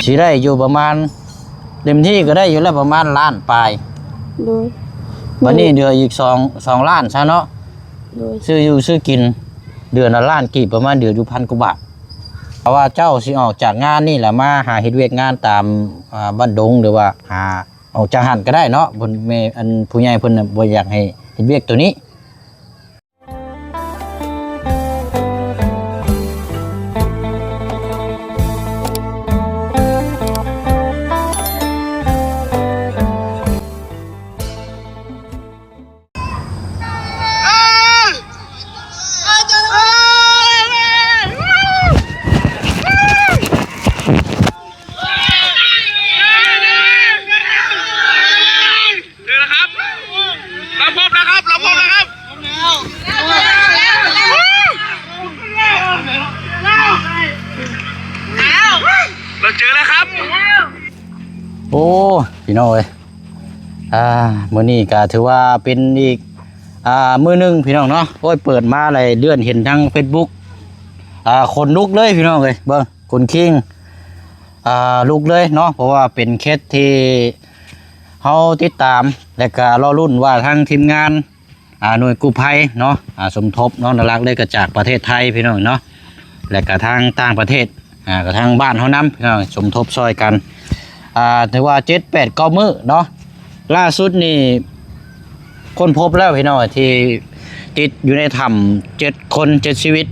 ຊິໄດ້ຢູ່ປະມານ ເຕັມທີ່ກໍໄດ້ຢູ່ແລ້ວປະມານລ້ານປາຍ. ໂດຍ. ບັດນີ້ເຫຼືອອີກສອງ ສອງລ້ານຊະເນາະ. ໂດຍ. ຊື້ຢູ່ຊື້ກິນເດືອນລະລ້ານກີບ ປະມານເດືອນຢູ່ພັນກວ່າບາດ. ຖ້າວ່າເຈົ້າຊິອອກຈາກງານນີ້ລະມາຫາເຮັດວຽກງານຕາມ ອ່າ ບ້ານດົງ ຫຼືວ່າຫາ ອອກຈາກຫັ້ນກໍໄດ້ເນາະ. ເພິ່ນແມ່ ອັນ ຜູ້ໃຫຍ່ເພິ່ນນະບໍ່ຢາກໃຫ້ເຮັດວຽກໂຕນີ້. ເຈີແລ້ວຄັບ ເຮົາພົບແລ້ວຄັບ ເຮົາພົບແລ້ວຄັບ ເຮົາເຈີແລ້ວຄັບ. ໂອ້ ພີ່ນ້ອງເອີຍ ອ່າ ມື້ນີ້ກໍຖືວ່າເປັນອີກ ອ່າ ມື້ໜຶ່ງ ພີ່ນ້ອງເນາະ. ໂອ້ຍ ເປີດມາແລ້ວເລື່ອນເຫັນທາງເຟສບຸກ ອ່າ ຂົນລຸກເລີຍ ພີ່ນ້ອງເອີຍ. ເບິ່ງ ຂົນຄີງ ອ່າ ລຸກເລີຍເນາະ ເພາະວ່າເປັນເຄສທີ່ເຮົາຕິດຕາມ ແລະກະລໍລຸ້ນວ່າທາງທີມງານ ອ່າ ໜ່ວຍກູ້ໄພເນາະ ອ່າ ສົມທົບເນາະ ຫຼັກໆເລີຍກໍຈາກປະເທດໄທ ພີ່ນ້ອງເນາະ ແລະກະທາງຕ່າງປະເທດ ອ່າ ກະທາງບ້ານເຮົານຳ ພີ່ນ້ອງ ສົມທົບຊ່ອຍກັນ ອ່າ ຖືວ່າເຈັດ ແປດ ເກົ້າມື້ເນາະ. ລ່າສຸດນີ້ຄົ້ນພົບແລ້ວ ພີ່ນ້ອງ ທີ່ຕິດຢູ່ໃນຖ້ຳເຈັດຄົນ ເຈັດຊີວິດ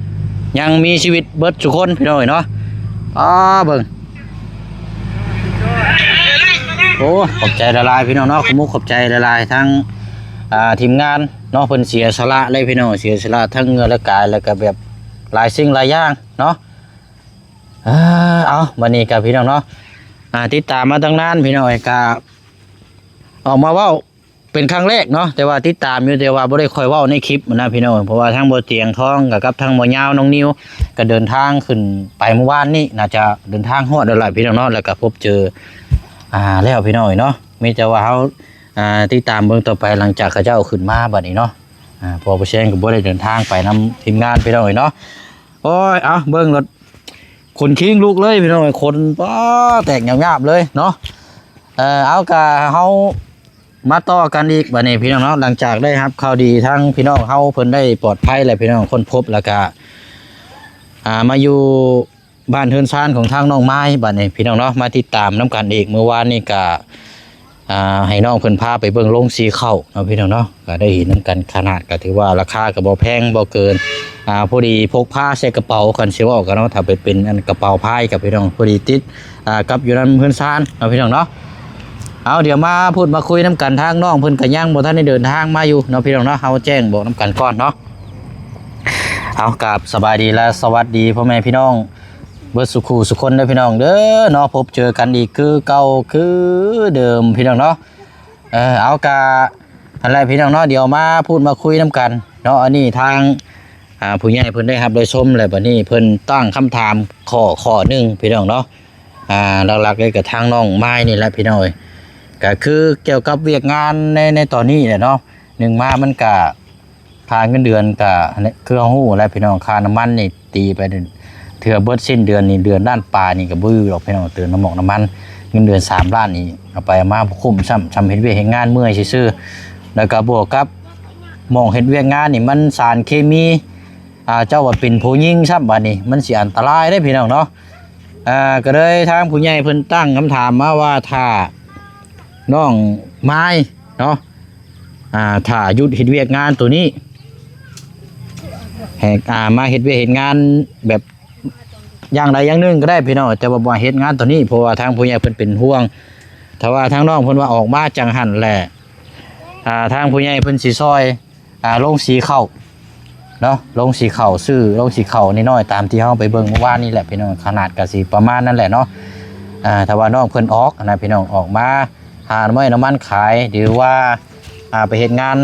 ຍັງມີຊີວິດເບິດທຸກຄົນ ພີ່ນ້ອງເອີຍເນາະ. ອ່າ ເບິ່ງ ໂອ້ ຂອບໃຈຫຼາຍໆ ພີ່ນ້ອງເນາະ ຂອບມຸກຂອບໃຈຫຼາຍໆ ທັງ ອ່າ ທີມງານເນາະ ເພິ່ນເສຍສະຫຼະເລີຍ ພີ່ນ້ອງ ເສຍສະຫຼະທັງເຫື່ອແລະກາຍ ແລ້ວກະແບບຫຼາຍສິ່ງຫຼາຍຢ່າງເນາະ. ເອີ ເອົາ ບັດນີ້ກະ ພີ່ນ້ອງເນາະ ອ່າ ຕິດຕາມມາຕັ້ງນານ ພີ່ນ້ອງເອີຍ ກະອອກມາເວົ້າ ເປັນຄັ້ງແລກເນາະ ແຕ່ວ່າຕິດຕາມຢູ່ ແຕ່ວ່າບໍ່ໄດ້ຄ່ອຍເວົ້າໃນຄລິບນະ ພີ່ນ້ອງ ເພາະວ່າທາງບໍ່ຕຽງທອງກັບທາງບໍ່ຍາວນ້ອງນິວ ກໍເດີນທາງຂຶ້ນໄປມື້ວານນີ້ ໜ້າຈະເດີນທາງຮອດແລ້ວລະ ພີ່ນ້ອງເນາະ. ແລ້ວກໍພົບເຈີ ອ່າ ແລ້ວ ພີ່ນ້ອງເນາະ ມີແຕ່ວ່າເຮົາ ອ່າ ຕິດຕາມເບິ່ງຕໍ່ໄປ ຫຼັງຈາກເຂົາເຈົ້າຂຶ້ນມາບັດນີ້ເນາະ. ອ່າ ເພາະວ່າບໍ່ແຊງກໍບໍ່ໄດ້ເດີນທາງໄປນຳທີມງານ ພີ່ນ້ອງເນາະ. ໂອ້ຍ ເອົາ ເບິ່ງລົດ ຂົນຄີງລຸກເລີຍ ພີ່ນ້ອງເອີຍ ຂົນ ປ້າ ແຕກຍາບໆເລີຍເນາະ. ເອີ ເອົາ ກະເຮົາ ມາຕໍ່ກັນອີກບັດນີ້ ພີ່ນ້ອງເນາະ. ຫຼັງຈາກໄດ້ຮັບຂ່າວດີ ທາງພີ່ນ້ອງເຮົາເພິ່ນໄດ້ປອດໄພແລ້ວ ພີ່ນ້ອງ ຄົ້ນພົບ ແລ້ວກະ ອ່າ ມາຢູ່ບ້ານເຮືອນຊານຂອງທາງນ້ອງມາຍບັດນີ້ ພີ່ນ້ອງເນາະ. ມາຕິດຕາມນຳກັນອີກ ມື້ວານນີ້ກະ ອ່າ ໃຫ້ນ້ອງເພິ່ນພາໄປເບິ່ງໂຮງສີເຂົ້າເນາະ ພີ່ນ້ອງເນາະ. ກະໄດ້ເຫັນນຳກັນ ຂະໜາດກະຖືວ່າລາຄາກະບໍ່ແພງ ບໍ່ເກີນ ອ່າ ພໍດີພົກພາໃສ່ກະເປົາ ຄັນຊິເວົ້າກັນເນາະ ຖ້າໄປເປັນອັນກະເປົາພາຍກະ ພີ່ນ້ອງ ພໍດີຕິດ ອ່າ ກັບຢູ່ນຳເຮືອນຊານເນາະ ພີ່ນ້ອງເນາະ. ເອົາ ດຽວມາພູດມາຄຸຍນຳກັນ ທາງນ້ອງເພິ່ນກະຍັງບໍ່ທັນໄດ້ເດີນທາງມາຢູ່ເນາະ ພີ່ນ້ອງເນາະ. ເຮົາແຈ້ງບອກນຳກັນກ່ອນເນາະ. ເອົາ ກາບສະບາຍດີ ແລະ ສະຫວັດດີພໍ່ແມ່ພີ່ນ້ອງເບິດສູ່ຄູ່ສູ່ຄົນເດີ ພີ່ນ້ອງເດີເນາະ. ພົບເຈີກັນອີກຄືເກົ່າຄືເດີມ ພີ່ນ້ອງເນາະ. ເອີ ເອົາ ກະຫັ້ນແຫຼະ ພີ່ນ້ອງເນາະ ດຽວມາພູດມາຄຸຍນຳກັນເນາະ. ອັນນີ້ທາງ ອ່າ ຜູ້ໃຫຍ່ເພິ່ນໄດ້ຮັບໄດ້ຊົມແລ້ວ ບັດນີ້ເພິ່ນຕັ້ງຄຳຖາມຂໍ້ ຂໍ້ໜຶ່ງ ພີ່ນ້ອງເນາະ. ອ່າ ຫຼັກໆເລີຍກະທາງນ້ອງມາຍນີ້ແຫຼະ ພີ່ນ້ອງເອີຍ ກະຄືກ່ຽວກັບວຽກງານໃນ ໃນຕອນນີ້ແຫຼະເນາະ. ໜຶ່ງມາມັນກະ ຄ່າເງິນເດືອນກະ ຄືເຮົາຮູ້ແຫຼະ ພີ່ນ້ອງ ຄ່ານ້ຳມັນນີ້ ຕີໄປເທື່ອເບິດສິ້ນເດືອນນີ້ ເດືອນລ້ານປາຍນີ້ກໍບໍ່ຢູ່ດອກ ພີ່ນ້ອງ. ເຕີມນ້ຳໝອກນ້ຳມັນ ເງິນເດືອນສາມລ້ານນີ້ ເອົາໄປເອົາມາບໍ່ຄຸ້ມຊ້ຳ ຊ້ຳເຮັດວຽກເຮັດງານເມື່ອຍຊື່ໆ. ແລ້ວກໍບວກກັບໝ່ອງເຮັດວຽກງານນີ້ ມັນສານເຄມີ ອ່າ ເຈົ້າວ່າເປັນຜູ້ຍິງຊ້ຳ ບາດນີ້ມັນຊິອັນຕະລາຍເດ້ ພີ່ນ້ອງເນາະ. ອ່າ ກໍເລີຍທາງຜູ້ໃຫຍ່ເພິ່ນຕັ້ງຄຳຖາມມາວ່າ ຖ້ານ້ອງມາຍເນາະ ອ່າ ຖ້າຢຸດເຮັດວຽກງານໂຕນີ້ ໃຫ້ ອ່າ ມາເຮັດວຽກເຮັດງານແບບຢ່າງໃດຢ່າງໜຶ່ງກໍໄດ້ ພີ່ນ້ອງ ແຕ່ວ່າບໍ່ໃຫ້ເຮັດງານໂຕນີ້ ເພາະວ່າທາງຜູ້ໃຫຍ່ເພິ່ນເປັນຫ່ວງ. ຖ້າວ່າທາງນ້ອງເພິ່ນວ່າອອກມາຈັ່ງຫັ້ນແຫຼະ ອ່າ ທາງຜູ້ໃຫຍ່ເພິ່ນຊິຊ່ອຍ ອ່າ ໂຮງສີເຂົ້າເນາະ ໂຮງສີເຂົ້າ ຊື້ໂຮງສີເຂົ້ານ້ອຍໆ ຕາມທີ່ເຮົາໄປເບິ່ງມື້ວານນີ້ແຫຼະ ພີ່ນ້ອງ. ຂະໜາດກໍຊິປະມານນັ້ນແຫຼະເນາະ. ອ່າ ຖ້າວ່ານ້ອງເພິ່ນອອກນະ ພີ່ນ້ອງ ອອກມາຫານ້ຳໄມ້ນ້ຳມັນຂາຍ ຫຼືວ່າ ອ່າ ໄປເຮັດງານ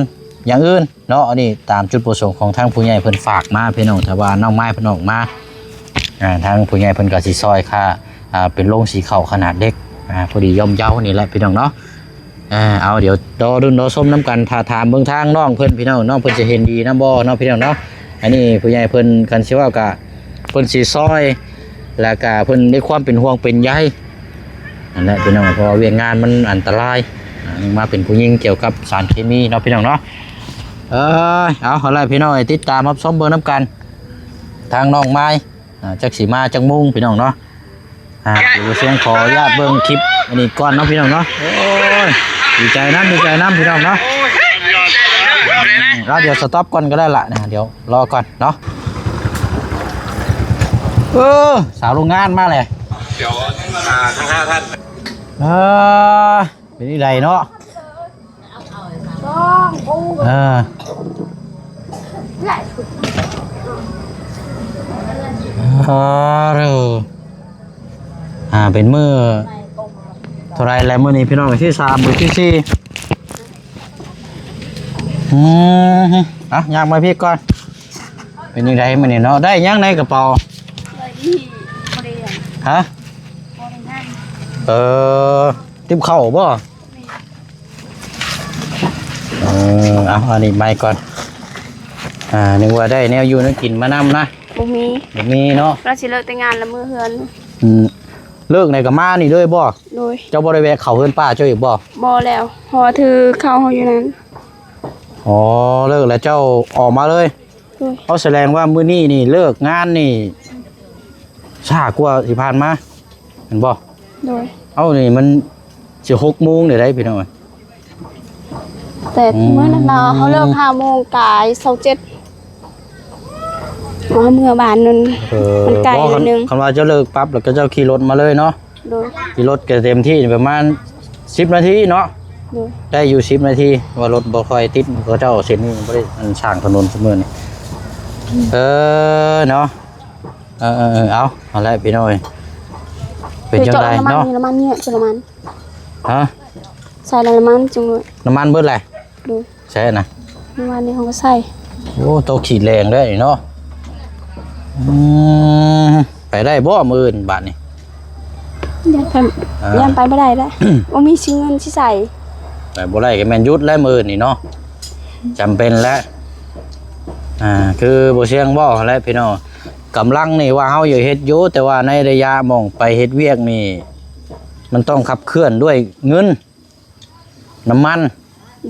ຢ່າງອື່ນເນາະ. ອັນນີ້ຕາມຈຸດປະສົງຂອງທາງຜູ້ໃຫຍ່ເພິ່ນຝາກມາ ພີ່ນ້ອງ. ຖ້າວ່ານ້ອງມາຍເພິ່ນອອກມາ ອ່າ ທາງຜູ້ໃຫຍ່ເພິ່ນກໍຊິຊ່ອຍຄ່າ ອ່າ ເປັນໂຮງສີເຂົ້າຂະໜາດເລັກ ອ່າ ພໍດີຍ່ອມເຍົານີ້ແຫຼະ ພີ່ນ້ອງເນາະ. ອ່າ ເອົາ ດຽວລໍລຸ້ນລໍຊົມນຳກັນ ຖ້າຖາມເບິ່ງທາງນ້ອງເພິ່ນ ພີ່ນ້ອງ ນ້ອງເພິ່ນຈະເຫັນດີນຳບໍ່ເນາະ ພີ່ນ້ອງເນາະ. ອັນນີ້ຜູ້ໃຫຍ່ເພິ່ນ ຄັນຊິເວົ້າກະ ເພິ່ນຊິຊ່ອຍ ແລ້ວກະເພິ່ນມີຄວາມເປັນຫ່ວງເປັນໃຍ ນັ້ນແຫຼະພີ່ນ້ອງ ເພາະວ່າວຽກງານມັນອັນຕະລາຍ ອ່າ ມາເປັນຜູ້ຍິງກ່ຽວກັບສານເຄມີເນາະພີ່ນ້ອງເນາະ. ເອີຍ ເອົາ ເອົາລະພີ່ນ້ອງ ຕິດຕາມຮັບຊົມເບິ່ງນຳກັນ ທາງນ້ອງມາຍ ອ່າ ຈັກຊິມາຈັກໂມງພີ່ນ້ອງເນາະ. ອ່າ ດຽວບໍ່ສຽງຂໍອະນຸຍາດເບິ່ງຄລິບອັນນີ້ກ່ອນເນາະພີ່ນ້ອງເນາະ. ໂອ້ຍ ດີໃຈນຳ ດີໃຈນຳພີ່ນ້ອງເນາະ. ອືມ ເອົາ ດຽວສະຕັອບກ່ອນກໍໄດ້ລະນະ ດຽວລໍກ່ອນເນາະ. ເອີ ສາວໂຮງງານມາແລ້ວ ດຽວ ອ່າ ທັງຫ້າທ່ານ ເອີ ເປັນຈັ່ງໃດເນາະ? ເອີ ເອີ ເອີ ອ່າ ເປັນມື້ເທົ່າໃດແລ້ວ? ມື້ນີ້ພີ່ນ້ອງ ທີສາມ ມື້ທີສີ່. ອືມ ອ່ະ ຍ່າງມາພີ້ກ່ອນ. ເປັນຈັ່ງໃດມື້ນີ້ເນາະ? ໄດ້ຫຍັງໃນກະເປົາ? ໄດ້ນີ້ ບໍ່ໄດ້ຫຍັງ ຮະ? ບໍ່ໄດ້ຫຍັງ ເອີ ຕິບເຂົ້າບໍ່? ເອີ ເອົາ ອັນນີ້ໄມ້ກ່ອນ. ອ່າ ນຶກວ່າໄດ້ແນວຢູ່ແນວກິນມານຳນະ. ບໍ່ມີ ບໍ່ມີເນາະ. ລາວຊິເລີກແຕ່ງງານລະເມືອເຮືອນ. ອືມ ເລີກໃນກະມານີ້ເລີຍບໍ່? ໂດຍ. ເຈົ້າບໍ່ໄດ້ແວະເຂົ້າເຮືອນປ້າເຈົ້າອີກບໍ່? ບໍ່ແລ້ວ ເພາະວ່າຖືເຂົ້າເຮົາຢູ່ນັ້ນ. ອໍ ເລີກແລ້ວເຈົ້າອອກມາເລີຍ? ໂດຍ. ເອົາ ສະແດງວ່າມື້ນີ້ນີ້ເລີກງານນີ້ຊ້າກວ່າທີ່ຜ່ານມາ ແມ່ນບໍ່? ໂດຍ. ເອົາ ນີ້ມັນຊິຫົກໂມງແລ້ວໃດ໋ພີ່ນ້ອງ. ແຕ່ ອືມ ມື້ນັ້ນນະ ເຮົາເລີກຫ້າໂມງກາຍຊາວເຈັດ ເຮົາເມືອບ້ານນັ້ນ. ເອີ ມັນໄກໜ້ອຍໜຶ່ງ. ຄັນວ່າເຈົ້າເລີກປັບ ແລ້ວກໍເຈົ້າຂີ່ລົດມາເລີຍເນາະ? ໂດຍ. ຂີ່ລົດກໍເຕັມທີ່ປະມານສິບນາທີເນາະ? ໂດຍ. ໄດ້ຢູ່ສິບນາທີ ວ່າລົດບໍ່ຄ່ອຍຕິດ ເຂົາເຈົ້າເສັ້ນນີ້ບໍ່ໄດ້ ອັນ ສ້າງຖະໜົນຊຸມື້ນີ້. ອືມ ເອີ ເນາະ. ເອີໆໆ ເອົາ ເອົາແຫຼະພີ່ນ້ອງເອີຍ ເປັນຈັ່ງໃດເນາະ? ເຈົ້າເອົານ້ຳມັນນີ້ ນ້ຳມັນນີ້ ເຈົ້ານ້ຳມັນ ຮະ? ໃສ່ແລ້ວນ້ຳມັນຈັ່ງ ນ້ຳມັນເບິດແຫຼະ. ໂດຍ. ໃສ່ນະ ເມື່ອວານນີ້ເຮົາກໍໃສ່. ໂອ້ ໂຕຂີ້ແລງເດ້ເນາະ. ອືມ ໄປໄດ້ບໍ່ມື້ອື່ນບາດນີ້? ຢ້ານໄປ ອ່າ ຢ້ານໄປບໍ່ໄດ້ແຫຼະ ບໍ່ມີຊິເງິນຊິໃສ່. ໄປບໍ່ໄດ້ກໍແມ່ນຢຸດແຫຼະມື້ອື່ນນີ້ເນາະ ຈຳເປັນແຫຼະ. ອ່າ ຄືບໍ່ສຽງເວົ້າຫັ້ນແຫຼະພີ່ນ້ອງ ກຳລັງນີ້ວ່າເຮົາຢາກເຮັດຢູ່ ແຕ່ວ່າໃນໄລຍະໝ່ອງໄປເຮັດວຽກນີ້ ມັນຕ້ອງຂັບເຄື່ອນດ້ວຍເງິນ ນ້ຳມັນ.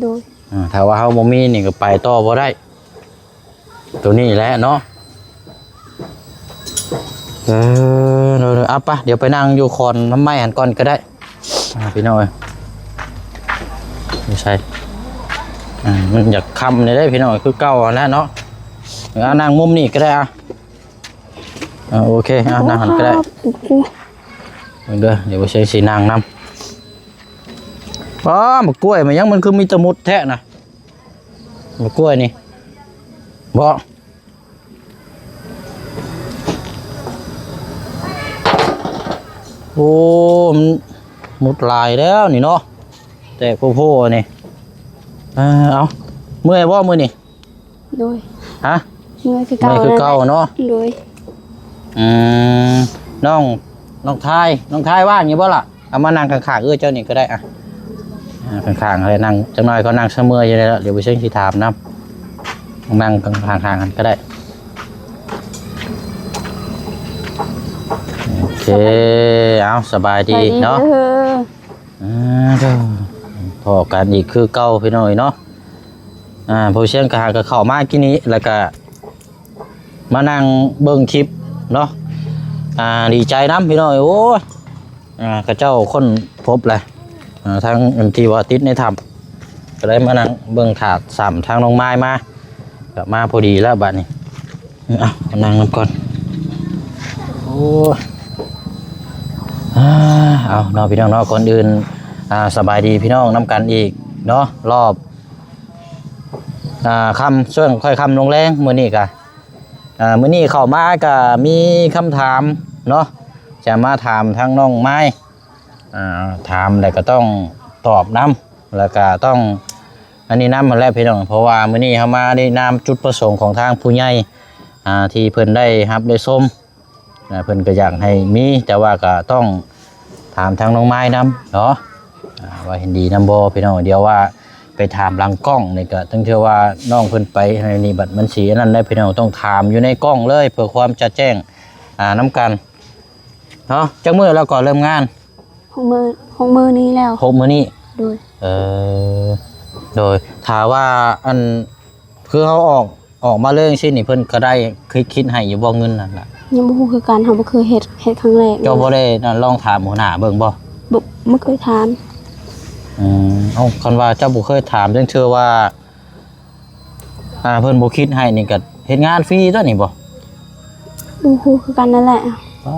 ໂດຍ. ອ່າ ຖ້າວ່າເຮົາບໍ່ມີນີ້ກໍໄປຕໍ່ບໍ່ໄດ້ ໂຕນີ້ແຫຼະເນາະ. ເອີ ໂດຍໆ ເອົາປະ ດຽວໄປນັ່ງຢູ່ຂອນນ້ຳໄມ້ຫັ້ນກ່ອນກໍໄດ້ ອ່າ ພີ່ນ້ອງເອີຍ. ຢູ່ໃສ? ອ່າ ມັນຢາກຄ່ຳແດ່ເດ້ພີ່ນ້ອງ ຄືເກົ່າຫັ້ນແຫຼະເນາະ. ເອົາ ນັ່ງມຸມນີ້ກໍໄດ້ ອ່າ ອ່າ ໂອເຄ ອ່າ ນັ່ງຫັ້ນກໍໄດ້. ໂອ້ ເບິ່ງເດີ ດຽວບໍ່ໃສ່ຊິນັ່ງນຳ. ປ້າ ໝາກກ້ວຍ ມັນຫຍັງ ມັນຄືມີແຕ່ມົດແທ້ນະ ໝາກກ້ວຍນີ້ ບໍ່? ໂອ້ ມັນມົດຫຼາຍແລ້ວນີ້ເນາະ ແຕ່ໂພໆ ນີ້. ອ່າ ເອົາ ເມື່ອຍບໍ່ມື້ນີ້? ໂດຍ. ຮະ? ເມື່ອຍຄືເກົ່າ ເມື່ອຍຄືເກົ່າເນາະ. ໂດຍ. ອືມ ນ້ອງ ນ້ອງທາຍ ນ້ອງທາຍວ່າງຢູ່ບໍ່ລະ? ເອົາມານັ່ງຂ້າງໆ ເອື້ອຍເຈົ້ານີ້ກໍໄດ້ ອ່ະ ອ່າ ຂ້າງໆ ໃຫ້ນັ່ງຈັກໜ້ອຍ ເຂົານັ່ງສະເໝີຢູ່ແລ້ວ ດຽວບໍ່ເຊີງຊິຖາມນຳ ນັ່ງຂ້າງໆ ກັນກໍໄດ້. ໂອເຄ ເອົາ ສະບາຍດີເນາະ. ອ່າ ພໍ້ກັນອີກຄືເກົ່າພີ່ນ້ອງເອີຍເນາະ. ອ່າ ຜູ້ຊຽງກະຫາກະເຂົ້າມາກີ້ນີ້ ແລ້ວກະມານັ່ງເບິ່ງຄລິບເນາະ. ອ່າ ດີໃຈນຳພີ່ນ້ອງເອີຍ ໂອ້ຍ ອ່າ ເຂົາເຈົ້າຄົ້ນພົບແຫຼະ ອ່າ ທາງທີ່ວ່າຕິດໃນຖ້ຳ ກະໄດ້ມານັ່ງເບິ່ງຖ້າຊ້ຳທາງນ້ອງມາຍມາ ກະມາພໍດີແລ້ວບາດນີ້. ເອົາ ມານັ່ງນຳກ່ອນ. ໂອ້ ອ່າ ເອົາເນາະພີ່ນ້ອງເນາະ ກ່ອນອື່ນ ອ່າ ສະບາຍດີພີ່ນ້ອງນຳກັນອີກເນາະ ລອບ ອ່າ ຄ່ຳ ຊ່ວງຄ່ອຍຄ່ຳລົງແລງ ມື້ນີ້ກະ ອ່າ ມື້ນີ້ເຂົ້າມາກະມີຄຳຖາມເນາະ ຈະມາຖາມທາງນ້ອງມາຍ ອ່າ ຖາມແລ້ວກະຕ້ອງຕອບນຳ ແລ້ວກະຕ້ອງ ອັນນີ້ນຳຫັ້ນແຫຼະພີ່ນ້ອງ ເພາະວ່າມື້ນີ້ເຮົາມາໃນນາມຈຸດປະສົງຂອງທາງຜູ້ໃຫຍ່ ອ່າ ທີ່ເພິ່ນໄດ້ຮັບໄດ້ຊົມ ອ່າ ເພິ່ນກໍຢາກໃຫ້ມີ ແຕ່ວ່າກໍຕ້ອງຖາມທາງນ້ອງມາຍນຳເນາະ ອ່າ ວ່າເຫັນດີນຳບໍ່ພີ່ນ້ອງ. ດຽວວ່າໄປຖາມຫຼັງກ້ອງນີ້ກໍ ຕັ້ງເທື່ອວ່ານ້ອງເພິ່ນໄປໃນນີ້ ບັດມັນຊິອັນນັ້ນໄດ໋ພີ່ນ້ອງ ຕ້ອງຖາມຢູ່ໃນກ້ອງເລີຍ ເພື່ອຄວາມຈະແຈ້ງ ອ່າ ນຳກັນເນາະ. ຈັກມື້ແລ້ວກໍເລີ່ມງານ? ຫົກມື້ ຫົກມື້ນີ້ແລ້ວ. ຫົກມື້ນີ້? ໂດຍ. ເອີ ໂດຍ. ຖ້າວ່າ ອັນ ຄືເຮົາອອກ ອອກມາເລີຍຈັ່ງຊີ້ນີ້ ເພິ່ນກໍໄດ້ຄິດ ຄິດໃຫ້ຢູ່ບໍ່ ເງິນນັ້ນນະ? ຍັງບໍ່ຮູ້ຄືກັນ ເຮົາບໍ່ເຄີຍເຮັດ ເຮັດຄັ້ງແລກ. ເຈົ້າບໍ່ໄດ້ ນັ້ນ ລອງຖາມຫົວໜ້າເບິ່ງບໍ່? ບໍ່ ບໍ່ເຄີຍຖາມ. ອືມ ເອົ້າ ຄັນວ່າເຈົ້າບໍ່ເຄີຍຖາມ ຈັ່ງເທື່ອວ່າ ອ່າ ເພິ່ນບໍ່ຄິດໃຫ້ນີ້ກໍເຮັດງານຟຣີຕົວະນີ້ບໍ່? ບໍ່ຮູ້ຄືກັນນັ້ນແຫຼະ. ອໍ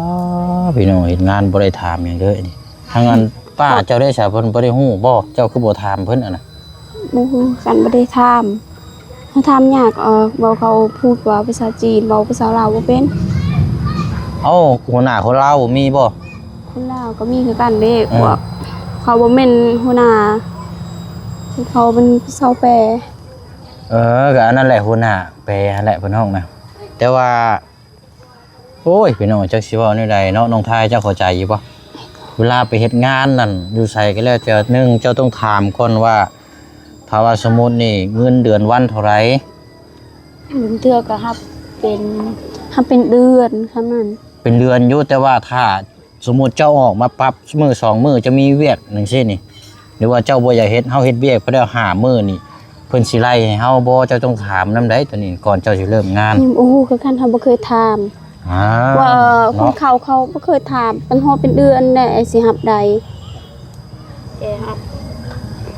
ພີ່ນ້ອງ ເຮັດງານບໍ່ໄດ້ຖາມຫຍັງເລີຍນີ້. ທາງອັນ ອືມ ປ້າເຈົ້າໄດ້ສາ ເພິ່ນບໍ່ໄດ້ຮູ້ບໍ່? ເຈົ້າຄືບໍ່ຖາມເພິ່ນຫັ້ນນະ? ບໍ່ຮູ້ຄືກັນ ບໍ່ໄດ້ຖາມ. ເຮົາຖາມຍາກ ເອີ ເວົ້າເຂົາພູດວ່າພາສາຈີນ ເວົ້າພາສາລາວບໍ່ເປັນ. ເອົ້າ ຫົວໜ້າຄົນລາວບໍ່ມີບໍ່? ຄົນລາວກໍມີຄືກັນເດ້. ເອີ ພວກເຂົາບໍ່ແມ່ນຫົວໜ້າ ເຂົາເປັນຊາວແປ. ເອີ ກໍອັນນັ້ນແຫຼະ ຫົວໜ້າແປຫັ້ນແຫຼະເພິ່ນຮ້ອງນະ. ແຕ່ວ່າ ໂອ້ຍ ພີ່ນ້ອງ ຈັກຊິເວົ້າແນວໃດເນາະ. ນ້ອງທາຍ ເຈົ້າເຂົ້າໃຈຢູ່ບໍ່? ເວລາໄປເຮັດງານນັ້ນ ຢູ່ໃສກໍແລ້ວແຕ່ ໜຶ່ງ ເຈົ້າຕ້ອງຖາມກ່ອນວ່າ ຖ້າວ່າສົມມຸດນີ້ ເງິນເດືອນວັນເທົ່າໃດ? ບາງເທື່ອກໍຮັບເປັນ ຮັບເປັນເດືອນ ສ່ຳນັ້ນ. ເປັນເດືອນຢູ່ ແຕ່ວ່າຖ້າ ສົມມຸດເຈົ້າອອກມາປັບມື້ສອງມື້ ຈະມີວຽກຈັ່ງຊີ້ນີ້ ຫຼືວ່າເຈົ້າບໍ່ຢາກເຮັດ ເຮົາເຮັດວຽກໄປແລ້ວຫ້າມື້ນີ້ ເພິ່ນຊິໄລ່ໃຫ້ເຮົາບໍ່? ເຈົ້າຕ້ອງຖາມນຳໃດ໋ ໂຕນີ້ ກ່ອນເຈົ້າຊິເລີ່ມງານ. ຍັງບໍ່ຮູ້ຄືກັນ ເຮົາບໍ່ເຄີຍຖາມ. ອ່າ ວ່າ ເນາະ ຄົນເຂົາ ເຂົາບໍ່ເຄີຍຖາມ ເປັນຮອບເປັນເດືອນແດ່ ຊິຮັບໄດ້. ແກຮັບ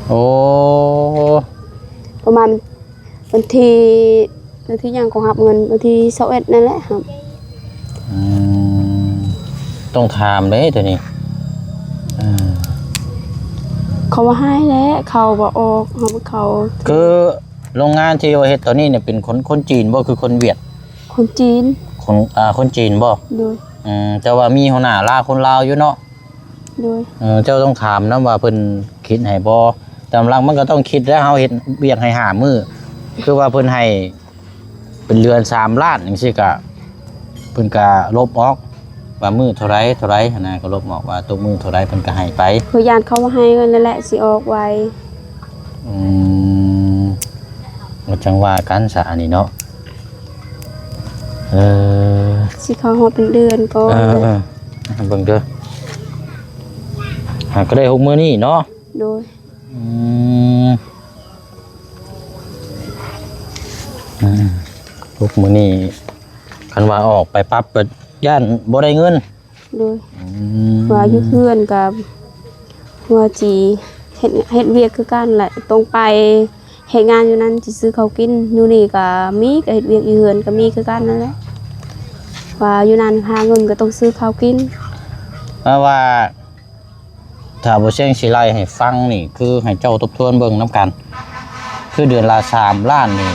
ໂອ້ ປະມານ ວັນທີ ວັນທີຫຍັງກໍຮັບເງິນ ວັນທີຊາວເອັດນັ້ນແຫຼະ ຮັບ. ອືມ ຕ້ອງຖາມເດ້ໂຕນີ້. ເອີ ເຂົາວ່າໃຫ້ແຫຼະ ເຂົາວ່າອອກ ເຮົາ ເຂົາ ຄືໂຮງງານທີ່ວ່າເຮັດຕອນນີ້ນີ້ ເປັນຄົນ ຄົນຈີນບໍ່ ຄືຄົນຫວຽດ? ຄົນຈີນ. ຄົນ ອ່າ ຄົນຈີນບໍ່? ໂດຍ. ອືມ ແຕ່ວ່າມີຫົວໜ້າລາວ ຄົນລາວຢູ່ເນາະ? ໂດຍ. ເອີ ເຈົ້າຕ້ອງຖາມນຳວ່າເພິ່ນຄິດໃຫ້ບໍ່? ຕາມຫຼັກມັນກໍຕ້ອງຄິດແຫຼະ ເຮົາເຮັດວຽກໃຫ້ຫ້າມື້ ຄືວ່າເພິ່ນໃຫ້ເປັນເດືອນສາມລ້ານຈັ່ງຊີ້ ກະ ເພິ່ນກະລົບອອກວ່າມື້ເທົ່າໃດ ເທົ່າໃດຫັ້ນນະ ກໍລົບອອກວ່າຕົກມື້ເທົ່າໃດ ເພິ່ນກະໃຫ້ໄປ. ຂ້ອຍຢ້ານເຂົາໃຫ້ເງິນນັ້ນແຫຼະ ຊິອອກໄວ. ອືມ ກໍຈັ່ງວ່າກັນຊະອັນນີ້ເນາະ. ເອີ ຊິເຂົ້າຮອດເປັນເດືອນກ່ອນ. ເອີ ເບິ່ງເດີ ຫາກໍໄດ້ຫົກມື້ນີ້ເນາະ. ໂດຍ. ອືມ ອືມ ຫົກມື້ນີ້ ຄັນວ່າອອກໄປປັບກໍຢ້ານບໍ່ໄດ້ເງິນ. ໂດຍ. ອືມ ວ່າຢູ່ເຮືອນກໍວ່າຊິເຮັດ ເຮັດວຽກຄືກັນແຫຼະ ຕ້ອງໄປເຮັດງານຢູ່ນັ້ນຊິຊື້ເຂົ້າກິນ ຢູ່ນີ້ກໍມີ ກໍເຮັດວຽກຢູ່ເຮືອນກໍມີຄືກັນນັ້ນແຫຼະ ວ່າຢູ່ນັ້ນຫາເງິນກໍຕ້ອງຊື້ເຂົ້າກິນ. ແປວ່າ ຖ້າບໍ່ແຊງຊິໄລ່ໃຫ້ຟັງນີ້ ຄືໃຫ້ເຈົ້າທົບທວນເບິ່ງນຳກັນ ຄືເດືອນລະສາມລ້ານນີ້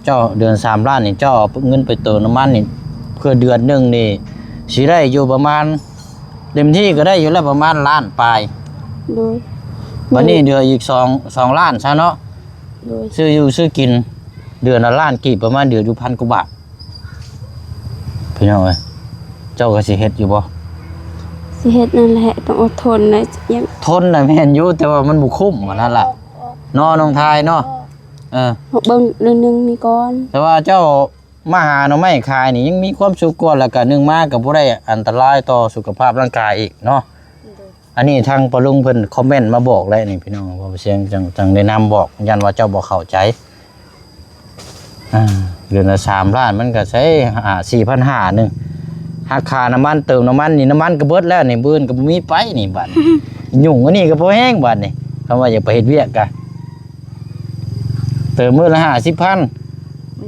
ເຈົ້າ ເດືອນສາມລ້ານນີ້ ເຈົ້າເອົາເງິນໄປເຕີມນ້ຳມັນນີ້ ເພື່ອເດືອນໜຶ່ງນີ້ ຊິໄດ້ຢູ່ປະມານ ເຕັມທີ່ກໍໄດ້ຢູ່ແລ້ວປະມານລ້ານປາຍ. ໂດຍ. ບັດນີ້ເຫຼືອອີກສອງ ສອງລ້ານຊະເນາະ. ໂດຍ. ຊື້ຢູ່ຊື້ກິນ ເດືອນລະລ້ານກີບ ປະມານເດືອນຢູ່ພັນກວ່າບາດ. ພີ່ນ້ອງເອີຍ ເຈົ້າກໍຊິເຮັດຢູ່ບໍ່? ຊິເຮັດນັ້ນແຫຼະ ຕ້ອງອົດທົນນະ. ຍັງ ທົນນະແມ່ນຢູ່ ແຕ່ວ່າມັນບໍ່ຄຸ້ມ ອັນນັ້ນລະເນາະ ນ້ອງທາຍເນາະ. ເອີ ເບິ່ງເລື່ອງໜຶ່ງນີ້ກ່ອນ. ແຕ່ວ່າເຈົ້າມາຫາໜໍ່ໄມ້ຂາຍນີ້ ຍັງມີຄວາມສຸກກວ່າ ແລ້ວກໍໜຶ່ງມາກໍບໍ່ໄດ້ອັນຕະລາຍຕໍ່ສຸຂະພາບຮ່າງກາຍອີກເນາະ. ໂດຍ. ອັນນີ້ທາງປ້າລຸງເພິ່ນຄອມເມັນມາບອກແລ້ວນີ້ ພີ່ນ້ອງ ເວົ້າສຽງຈັ່ງ ຈັ່ງແນະນຳບອກ ຢ້ານວ່າເຈົ້າບໍ່ເຂົ້າໃຈ. ອ່າ ເດືອນລະສາມລ້ານ ມັນກໍໃຊ້ ອ່າ ສີ່ພັນຫ້າໜຶ່ງ ຫັກຄ່ານ້ຳມັນ ເຕີມນ້ຳມັນນີ້ ນ້ຳມັນກໍເບິດແລ້ວນີ້ ມື້ອື່ນກໍບໍ່ມີໄປນີ້ບາດນີ້ ຫຍຸ້ງອັນນີ້ກໍພໍແຮງບາດນີ້ ຄຳວ່າຢາກໄປເຮັດວຽກກະ ເຕີມມື້ລະຫ້າສິບພັນ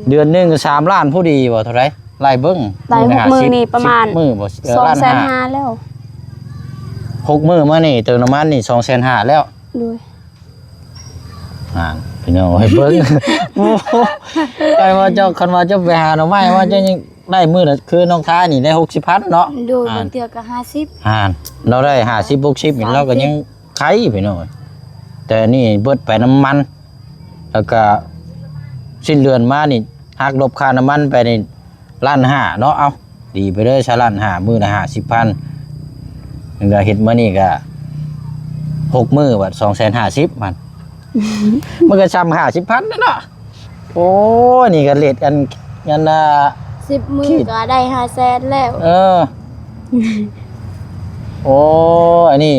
ເດືອນໜຶ່ງກໍສາມລ້ານພໍດີບໍ່ ເທົ່າໃດ? ໄລ່ເບິ່ງ ໄລ່ ມື້ລະຫ້າສິບ ມື້ນີ້ປະມານ ສິບມື້ບໍ່? ເອີ ສອງແສນຫ້າ ລ້ານຫ້າ ແລ້ວ ຫົກມື້ມານີ້ເຕີມນ້ຳມັນນີ້ ສອງແສນຫ້າ ແລ້ວ. ໂດຍ. ອ່າ ພີ່ນ້ອງເອີຍ ເບິ່ງ ໂອ້ໂຫ ໃກ້ວ່າເຈົ້າ ຄັນວ່າເຈົ້າໄປຫາໜໍ່ໄມ້ວ່າ ເຈົ້າຍັງໄດ້ມື້ລະ ຄືນ້ອງທາຍນີ້ໄດ້ຫົກສິບພັນເນາະ. ໂດຍ. ອ່າ ບາງເທື່ອກໍຫ້າສິບ ອ່າ ລາວໄດ້ຫ້າສິບ ຫົກສິບນີ້ ຫ້າສິບ ລາວກໍຍັງໄຄ ພີ່ນ້ອງເອີຍ ແຕ່ນີ້ເບິດໄປນ້ຳມັນ ແລ້ວກໍສິ້ນເດືອນມານີ້ ຫັກລົບຄ່ານ້ຳມັນໄປນີ້ ລ້ານຫ້າເນາະ. ເອົ້າ ດີໄປເລີຍຊະ ລ້ານຫ້າ ມື້ລະຫ້າສິບພັນ ມັນກໍເຮັດມື້ນີ້ກໍຫົກມື້ ບາດສອງແສນຫ້າສິບພັນ ມັນກໍຊ່ຳຫ້າສິບພັນແລ້ວເນາະ. ໂອ້ ນີ້ກໍເລດອັນ ອັນນ່າ ສິບມື້ກໍໄດ້ຫ້າແສນແລ້ວ. ເອີ ໂອ້ ອັນນີ້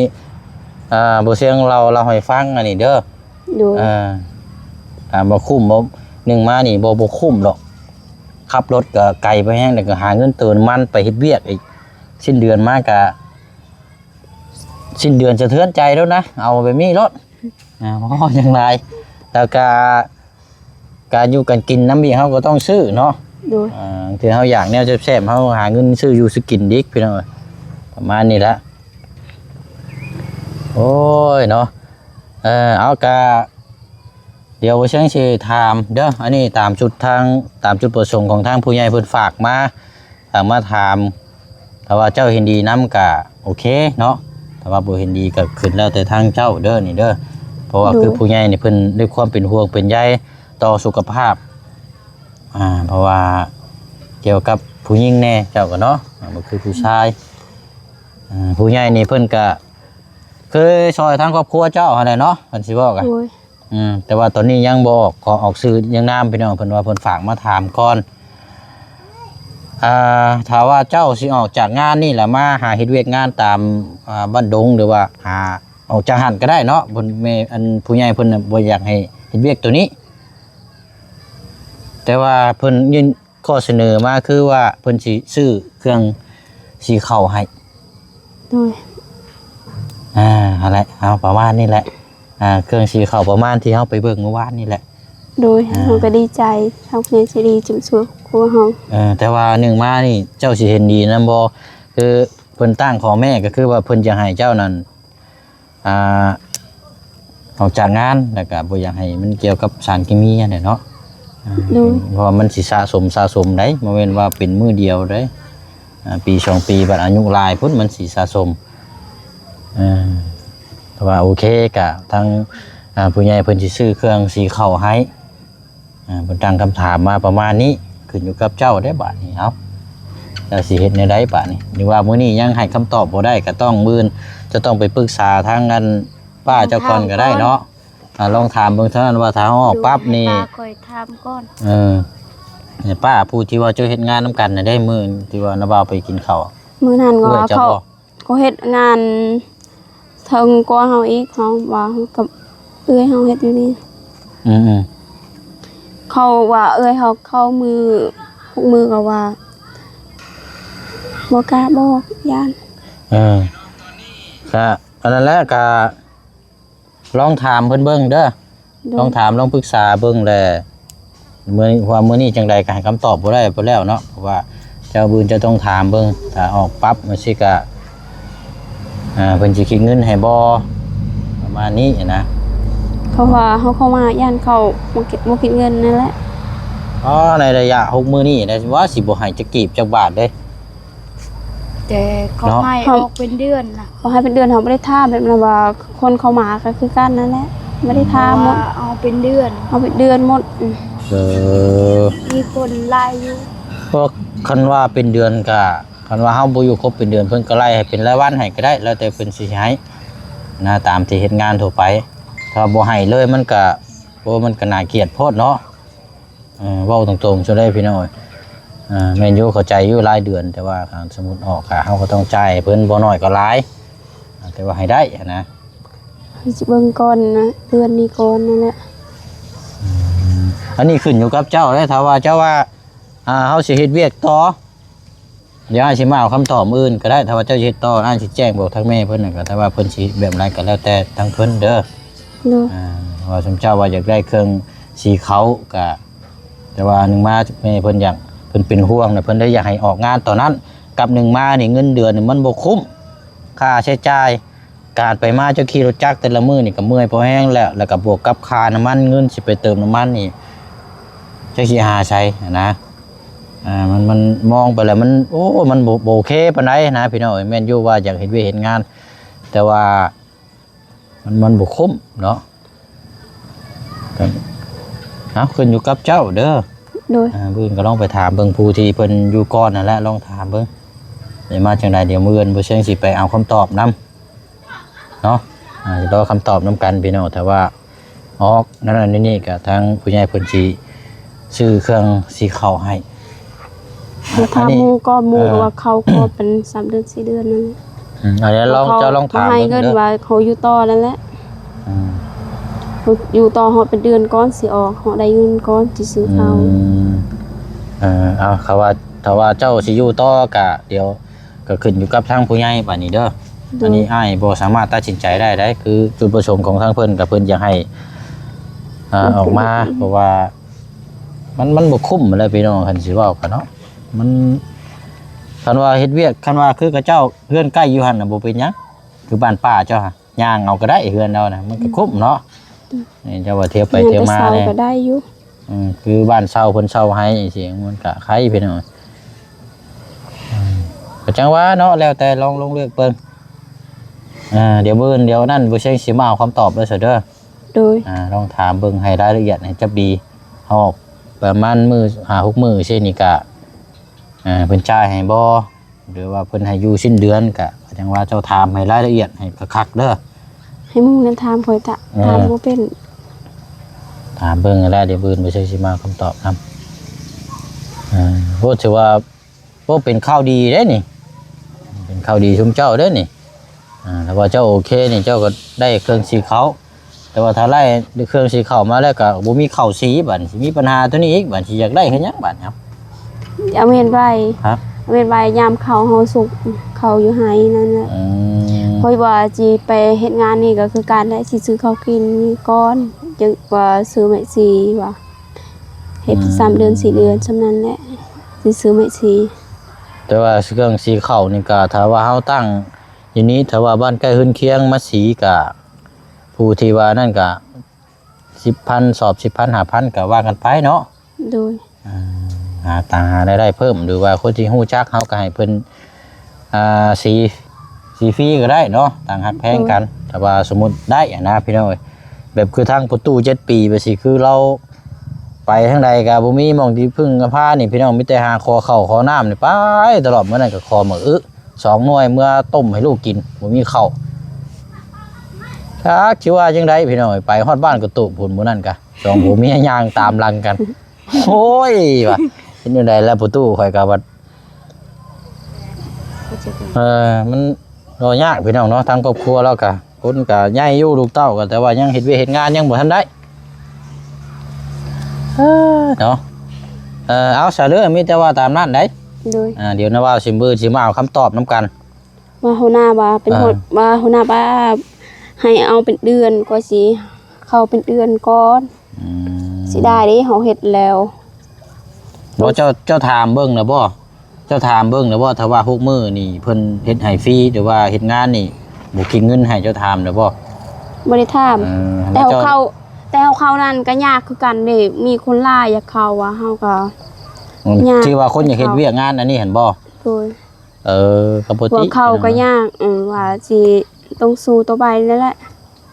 ອ່າ ບໍ່ສຽງເລົ່າ ເລົ່າໃຫ້ຟັງອັນນີ້ເດີ. ໂດຍ ອ່າ ຖາມວ່າຄຸ້ມບໍ່? ໜຶ່ງມານີ້ບໍ່ ບໍ່ຄຸ້ມດອກ. ຂັບລົດກໍໄກໄປແຮງ ແລ້ວກໍຫາເງິນເຕີມນ້ຳມັນໄປເຮັດວຽກອີກ ສິ້ນເດືອນມາກໍ ສິ້ນເດືອນສະເທືອນໃຈໂລດນະ ເອົາແບບນີ້ໂລດ. ອ່າ ບໍ່ເວົ້າຫຍັງຫຼາຍ ແລ້ວກໍ ການຢູ່ການກິນນຳອີກ ເຮົາກໍຕ້ອງຊື້ເນາະ. ໂດຍ ອ່າ ບາງເທື່ອເຮົາຢາກແນວແຊບໆ ເຮົາຫາເງິນຊື້ຢູ່ຊື້ກິນອີກ ພີ່ນ້ອງເອີຍ ປະມານນີ້ລະ. ໂອ້ຍເນາະ ເອີ ເອົາ ກະ ດຽວບໍ່ເຊີງຊິຖາມເດີ ອັນນີ້ຕາມຈຸດທາງ ຕາມຈຸດປະສົງຂອງທາງຜູ້ໃຫຍ່ເພິ່ນຝາກມາ ຝາກມາຖາມ. ຖ້າວ່າເຈົ້າເຫັນດີນຳກະໂອເຄເນາະ ຖ້າວ່າບໍ່ເຫັນດີກະຂຶ້ນແລ້ວແຕ່ທາງເຈົ້າເດີນີ້ເດີ. ເພາະວ່າ ໂດຍ ຄືຜູ້ໃຫຍ່ນີ້ເພິ່ນດ້ວຍຄວາມເປັນຫ່ວງເປັນໃຍຕໍ່ສຸຂະພາບ ອ່າ ເພາະວ່າກ່ຽວກັບຜູ້ຍິງແດ່ ເຈົ້າກໍເນາະ ບໍ່ຄືຜູ້ຊາຍ. ອ່າ ຜູ້ໃຫຍ່ນີ້ເພິ່ນກະເຄີຍຊ່ອຍທາງຄອບຄົວເຈົ້າຫັ້ນແຫຼະເນາະ ເພິ່ນຊິເວົ້າກະ ໂດຍ ອືມ ແຕ່ວ່າຕອນນີ້ຍັງບໍ່ອອກ ຂໍອອກຊື່ຍັງນາມ ພີ່ນ້ອງ ເພິ່ນວ່າເພິ່ນຝາກມາຖາມກ່ອນ. ອ່າ ຖ້າວ່າເຈົ້າຊິອອກຈາກງານນີ້ແລ້ວມາຫາເຮັດວຽກງານຕາມ ອ່າ ບ້ານດົງ ຫຼືວ່າຫາອອກຈາກຫັ້ນກໍໄດ້ເນາະ ເພິ່ນ ແມ່ ອັນຜູ້ໃຫຍ່ເພິ່ນນະບໍ່ຢາກໃຫ້ເຮັດວຽກໂຕນີ້ ແຕ່ວ່າເພິ່ນຍື່ນ ຂໍ້ສະເໜີມາຄືວ່າເພິ່ນຊິຊື້ເຄື່ອງສີເຂົ້າໃຫ້. ໂດຍ ອ່າ ຫັ້ນແຫຼະ ເອົາ ປະມານນີ້ແຫຼະ ອ່າ ເຄື່ອງສີເຂົ້າປະມານທີ່ເຮົາໄປເບິ່ງມື້ວານນີ້ແຫຼະ. ໂດຍ ອ່າ ເຮົາກໍດີໃຈ ທາງຜູ້ໃຫຍ່ໃຈດີຈຸມຊ່ວຍຄົວເຮົາ. ເອີ ແຕ່ວ່າໜຶ່ງມານີ້ເຈົ້າຊິເຫັນດີນຳບໍ່? ຄືເພິ່ນຕັ້ງຂໍ້ແມ້ກໍຄືວ່າເພິ່ນຈະໃຫ້ເຈົ້ານັ້ນ ອ່າ ອອກຈາກງານ ແລ້ວກະບໍ່ຢາກໃຫ້ມັນກ່ຽວກັບສານເຄມີຫັ້ນແຫຼະເນາະ. ໂດຍ ເພາະວ່າມັນຊິສະສົມ ສະສົມໄດ໋ ບໍ່ແມ່ນວ່າເປັນມື້ດຽວໄດ໋ ອ່າ ປີສອງປີ ບັດອາຍຸຫຼາຍພຸ້ນມັນຊິສະສົມ. ເອີ ແຕ່ວ່າໂອເຄ ກະທາງ ອ່າ ຜູ້ໃຫຍ່ເພິ່ນຊິຊື້ເຄື່ອງສີເຂົ້າໃຫ້. ອ່າ ເພິ່ນຕັ້ງຄຳຖາມມາປະມານນີ້ ຂຶ້ນຢູ່ກັບເຈົ້າເດ້ບາດນີ້. ເອົາ ເຈົ້າຊິເຮັດແນວໃດບາດນີ້? ຫຼືວ່າມື້ນີ້ຍັງໃຫ້ຄຳຕອບບໍ່ໄດ້ ກໍຕ້ອງມື້ອື່ນ ເຈົ້າຕ້ອງໄປປຶກສາທາງອັນປ້າເຈົ້າກ່ອນກໍໄດ້ເນາະ. ອ່າ ລອງຖາມເບິ່ງເທົ່ານັ້ນວ່າ ຖ້າເຮົາອອກປັບນີ້ ໃຫ້ປ້າຂ້ອຍຖາມກ່ອນ. ເອີ ໃຫ້ປ້າຜູ້ທີ່ວ່າເຈົ້າເຮັດງານນຳກັນນະເດ້ ມື້ທີ່ວ່ານ້າບ່າວໄປກິນເຂົ້າ ມື້ນັ້ນກໍເຂົາ ເຂົາເຮັດງານເທິງກວ່າເຮົາອີກ ເຮົາວ່າກັບເອື້ອຍເຮົາເຮັດຢູ່ນີ້. ອືມໆ ເຂົາວ່າເອື້ອຍເຮົາເຂົ້າມື້ ພວກມື້ກໍວ່າບໍ່ກ້າບອກ ຢ້ານ. ເອີ ກະອັນນັ້ນແຫຼະ ກະ ລອງຖາມເພິ່ນເບິ່ງເດີ. ໂດຍ ລອງຖາມ ລອງປຶກສາເບິ່ງແລ້ວ ມື້ ເພາະວ່າມື້ນີ້ຈັ່ງໃດກໍໃຫ້ຄຳຕອບບໍ່ໄດ້ໄປແລ້ວເນາະ ເພາະວ່າເຈົ້າ ມື້ອື່ນເຈົ້າຕ້ອງຖາມເບິ່ງ ຖ້າອອກປັບຈັ່ງຊີ້ກະ ອ່າ ເພິ່ນຊິຄິດເງິນໃຫ້ບໍ່ ປະມານນີ້ນະ. ເພາະວ່າເຮົາເຂົ້າມາຢ້ານເຂົາບໍ່ ບໍ່ຄິດເງິນນັ້ນແຫຼະ. ອໍ ໃນໄລຍະຫົກມື້ນີ້ນະ ວ່າຊິບໍ່ໃຫ້ຈັກກີບຈັກບາດເດ້. ແຕ່ເຂົາໃຫ້ອອກເປັນເດືອນນະ ເຂົາໃຫ້ເປັນເດືອນ ເຮົາບໍ່ໄດ້ຖາມ ແບບນັ້ນວ່າຄົນເຂົ້າມາກໍຄືກັນນັ້ນແຫຼະ ບໍ່ໄດ້ຖາມໝົດ ເອົາເປັນເດືອນ ເອົາເປັນເດືອນໝົດ. ເອີ ມີຄົນຫຼາຍຢູ່ ເພາະຄັນວ່າເປັນເດືອນກໍ ຄັນວ່າເຮົາບໍ່ຢູ່ຄົບເປັນເດືອນ ເພິ່ນກໍໄລ່ໃຫ້ເປັນລາຍວັນໃຫ້ກໍໄດ້ ແລ້ວແຕ່ເພິ່ນຊິໃຫ້ນະ ຕາມທີ່ເຮັດງານທົ່ວໄປ. ຖ້າບໍ່ໃຫ້ເລີຍມັນກໍ ໂອ້ ມັນກໍໜ້າກຽດໂພດເນາະ. ເອີ ເວົ້າຕົງໆ ຊັ້ນເດ້ພີ່ນ້ອງເອີຍ. ເອີ ແມ່ນຢູ່ ເຂົ້າໃຈຢູ່ ລາຍເດືອນ ແຕ່ວ່າຄັນສົມມຸດອອກ ເຮົາກໍຕ້ອງຈ່າຍໃຫ້ເພິ່ນ ບໍ່ໜ້ອຍກໍຫຼາຍ ແຕ່ວ່າໃຫ້ໄດ້ຫັ້ນນະ. ຊິເບິ່ງກ່ອນນະ ເດືອນນີ້ກ່ອນນັ້ນແຫຼະ. ອືມ ອັນນີ້ຂຶ້ນຢູ່ກັບເຈົ້າເດ້ ຖ້າວ່າເຈົ້າວ່າ ອ່າ ເຮົາຊິເຮັດວຽກຕໍ່ ດຽວອ້າຍຊິມາເອົາຄຳຕອບມື້ອື່ນກໍໄດ້ ຖ້າວ່າເຈົ້າເຮັດຕໍ່ ອ້າຍຊິແຈ້ງບອກທາງແມ່ເພິ່ນນະ ກໍຖ້າວ່າເພິ່ນຊິແບບໃດກໍແລ້ວແຕ່ທາງເພິ່ນເດີ. ໂດຍ ອ່າ ວ່າສົມເຈົ້າວ່າຢາກໄດ້ເຄື່ອງສີເຂົ້າກໍ ແຕ່ວ່າໜຶ່ງມາແມ່ເພິ່ນຢາກ ເພິ່ນເປັນຫ່ວງນະ ເພິ່ນໄດ້ຢາກໃຫ້ອອກງານຕອນນັ້ນ ກັບໜຶ່ງມານີ້ເງິນເດືອນນີ້ມັນບໍ່ຄຸ້ມຄ່າໃຊ້ຈ່າຍ. ການໄປມາເຈົ້າຂີ່ລົດຈັກແຕ່ລະມື້ນີ້ກໍເມື່ອຍພໍແຮງແລ້ວ ແລ້ວກໍບວກກັບຄ່ານ້ຳມັນ ເງິນຊິໄປເຕີມນ້ຳມັນນີ້ ຈັກຊິຫາໃສຫັ້ນນະ. ອ່າ ມັນ ມັນມອງໄປແລ້ວມັນ ໂອ້ ມັນບໍ່ ບໍ່ໂອເຄປານໃດນະພີ່ນ້ອງເອີຍ. ແມ່ນຢູ່ວ່າຢາກເຮັດວຽກເຮັດງານ ແຕ່ວ່າມັນ ມັນບໍ່ຄຸ້ມເນາະ. ກໍ ເອົາ ຂຶ້ນຢູ່ກັບເຈົ້າເດີ. ໂດຍ ອ່າ ມື້ອື່ນກໍລອງໄປຖາມເບິ່ງ ຜູ້ທີ່ເພິ່ນຢູ່ກ່ອນນັ້ນແຫຼະ ລອງຖາມເບິ່ງ ໄດ້ມາຈັ່ງໃດ. ດຽວມື້ອື່ນບໍ່ເຊີງຊິໄປເອົາຄຳຕອບນຳ ເນາະ. ອ່າ ລໍຄຳຕອບນຳກັນພີ່ນ້ອງ ຖ້າວ່າອອກນັ້ນນີ້ ກໍທາງຜູ້ໃຫຍ່ເພິ່ນຊິຊື້ເຄື່ອງສີເຂົ້າໃຫ້. ຖາມໝູ່ກໍ ໝູ່ກໍວ່າເຂົ້າກໍເປັນສາມເດືອນສີ່ເດືອນນັ້ນ. ອືມ ອັນນີ້ລອງ ເຈົ້າລອງຖາມເບິ່ງເດີ ວ່າເຂົາຢູ່ຕໍ່ນັ້ນແຫຼະ. ອືມ ຢູ່ຕໍ່ຮອດເປັນເດືອນກ່ອນຊິອອກ ເຮົາໄດ້ເງິນກ່ອນຊິຊື້ເຂົ້າ. ອືມ ເອີ ເອົາ ເຂົາວ່າ ຖ້າວ່າເຈົ້າຊິຢູ່ຕໍ່ກະ ດຽວ ກໍຂຶ້ນຢູ່ກັບທາງຜູ້ໃຫຍ່ບາດນີ້ເດີ. ໂດຍ ອັນນີ້ອ້າຍບໍ່ສາມາດຕັດສິນໃຈໄດ້ໃດ ຄືຈຸດປະສົງຂອງທາງເພິ່ນກໍເພິ່ນຢາກໃຫ້ ອ່າ ອອກມາ ເພາະວ່າມັນ ມັນບໍ່ຄຸ້ມແຫຼະພີ່ນ້ອງ ຄັນຊິເວົ້າກັນເນາະ. ມັນ ຄັນວ່າເຮັດວຽກ ຄັນວ່າຄືເຂົາເຈົ້າເຮືອນໃກ້ຢູ່ຫັ້ນນະ ບໍ່ເປັນຫຍັງ ຄືບ້ານປ້າເຈົ້າຫະ ຍ່າງເອົາກໍໄດ້ເຮືອນລາວນະ ມັນກໍຄຸ້ມເນາະ. ອືມ ນີ້ເຈົ້າວ່າທຽວໄປທຽວມາແດ່ ກໍໄດ້ຢູ່. ອືມ ຄືບ້ານເຊົ່າເພິ່ນເຊົ່າໃຫ້ຈັ່ງຊີ້ ມັນກະໄຄພີ່ນ້ອງ. ອືມ ກໍຈັ່ງວ່າເນາະ ແລ້ວແຕ່ລອງ ລອງເລືອກເບິ່ງ. ອ່າ ດຽວມື້ອື່ນ ດຽວນັ້ນ ບໍ່ເຊັງຊິມາເອົາຄຳຕອບເດີ ເຊີເດີ. ໂດຍ ອ່າ ລອງຖາມເບິ່ງໃຫ້ລາຍລະອຽດໃຫ້ຈັບດີ ເຮົາອອກປະມານມື້ ຫ້າຫົກມື້ຊີ້ນີ້ກະ ອ່າ ເພິ່ນຈ່າຍໃຫ້ບໍ່ ຫຼືວ່າເພິ່ນໃຫ້ຢູ່ສິ້ນເດືອນ ກະຈັ່ງວ່າເຈົ້າຖາມໃຫ້ລາຍລະອຽດໃຫ້ຄັກໆເດີ. ໃຫ້ໝູ່ນັ້ນຖາມຂ້ອຍຕະ ເອີ ຖາມບໍ່ເປັນ. ຖາມເບິ່ງຫັ້ນແຫຼະ ດຽວມື້ອື່ນບໍ່ເຊັງຊິມາຄຳຕອບນຳ. ເອີ ໂອ້ ຖືວ່າ ໂອ້ ເປັນຂ່າວດີເດ້ນີ້ ເປັນຂ່າວດີຊຸມເຈົ້າເດ້ນີ້. ອ່າ ຖ້າວ່າເຈົ້າໂອເຄນີ້ ເຈົ້າກໍໄດ້ເຄື່ອງສີເຂົ້າ. ແຕ່ວ່າຖ້າໄລ່ເຄື່ອງສີເຂົ້າມາແລ້ວກໍບໍ່ມີເຂົ້າສີ ບາດນີ້ຊິມີບັນຫາໂຕນີ້ອີກ ບາດຊິຢາກໄດ້ເຮັດຫຍັງບາດນີ້? ເອົາແມ່ນໄວ້ ຮະ? ເອົາແມ່ນໄວ້ຍາມເຂົ້າເຮົາສຸກເຂົ້າຢູ່ໄຮ່ນັ້ນນະ. ອືມ ຂ້ອຍວ່າຊິໄປເຮັດງານນີ້ກໍຄືກັນແຫຼະ ຊິຊື້ເຂົ້າກິນກ່ອນ ຈຶ່ງວ່າຊື້ໄມ້ສີວ່າ ເຮັດ ອືມ ສາມເດືອນສີ່ເດືອນ ສ່ຳນັ້ນແຫຼະ ຊິຊື້ໄມ້ສີ. ແຕ່ວ່າເຄື່ອງສີເຂົ້ານີ້ກໍ ຖ້າວ່າເຮົາຕັ້ງຢູ່ນີ້ ຖ້າວ່າບ້ານໃກ້ເຮືອນຄຽງມາສີ ກໍຜູ້ທີ່ວ່ານັ້ນກໍ ສິບພັນ ສອບສິບພັນ ຫ້າພັນ ກໍວ່າກັນໄປເນາະ. ໂດຍ ອ່າ ຫາຕາງຫາລາຍໄດ້ເພີ່ມ ຫຼືວ່າຄົນທີ່ຮູ້ຈັກເຮົາກໍໃຫ້ເພິ່ນ ອ່າ ສີ ສີຟຣີກໍໄດ້ເນາະ ຕ່າງຮັກແພງກັນ. ໂດຍ ຖ້າວ່າສົມມຸດໄດ້ຫັ້ນນະພີ່ນ້ອງເອີຍ ແບບຄືທາງປະຕູເຈັດປີ ແບບຊີ້ ຄືລາວໄປທາງໃດກໍບໍ່ມີໝ່ອງທີ່ເພິ່ງອາພານີ້ພີ່ນ້ອງ ມີແຕ່ຫາຂໍເຂົ້າຂໍນ້ຳນີ້ ໄປຕະຫຼອດ. ມື້ນັ້ນກໍຂໍໝາກອຶ ສອງໜ່ວຍເມືອຕົ້ມໃຫ້ລູກກິນ ບໍ່ມີເຂົ້າ. ຈັກຊິວ່າຈັ່ງໃດພີ່ນ້ອງເອີຍ ໄປຮອດບ້ານກະຕຸພຸ້ນ ມື້ນັ້ນກະ ສອງຜົວເມຍຍ່າງຕາມຫຼັງກັນ. ໂອ້ຍ ວ່າເຮັດແນວໃດລະປະຕູ ຂ້ອຍກະວ່າ ເອີ ມັນກໍຍາກພີ່ນ້ອງເນາະ ທາງຄອບຄົວລາວກະ ຄົນກະໃຫຍ່ຢູ່ ລູກເຕົ້າກະ ແຕ່ວ່າຍັງເຮັດວຽກເຮັດງານຍັງບໍ່ທັນໄດ້ ເອີ ເນາະ. ເອີ ເອົາ ຊະເດີ ມີແຕ່ວ່າຕາມນັ້ນໃດ໋. ໂດຍ ອ່າ ດຽວນະວ່າຊິມື້ຊິມາເອົາຄຳຕອບນຳກັນ. ວ່າຫົວໜ້າວ່າເປັນ ອ່າ ຫົວ ວ່າຫົວໜ້າວ່າໃຫ້ເອົາເປັນເດືອນ ກວ່າຊິເຂົ້າເປັນເດືອນກ່ອນ. ອືມ ເສຍດາຍເດ້ ເຮົາເຮັດແລ້ວ. ບໍ່ ເຈົ້າ ເຈົ້າຖາມເບິ່ງນະບໍ່? ເຈົ້າຖາມເບິ່ງນະບໍ່? ຖ້າວ່າຫົກມື້ນີ້ເພິ່ນເຮັດໃຫ້ຟຣີ ຫຼືວ່າເຮັດງານນີ້ບໍ່ຄິດເງິນໃຫ້ ເຈົ້າຖາມນະບໍ່? ບໍ່ໄດ້ຖາມ. ເອີ ແຕ່ເຮົາເຂົ້າ ແຕ່ເຮົາເຂົ້ານັ້ນກໍຍາກຄືກັນເດ້ ມີຄົນຫຼາຍຢາກເຂົ້າ ວ່າເຮົາກໍ ອືມ ຍາກ ທີ່ວ່າຄົນຢາກເຮັດວຽກງານອັນນີ້ຫັ້ນບໍ່? ໂດຍ ເອີ ກໍບໍ່ຕິ ວ່າເຂົ້າກໍຍາກ ເອີ ວ່າຊິຕ້ອງສູ້ຕໍ່ໄປນັ້ນແຫຼະ.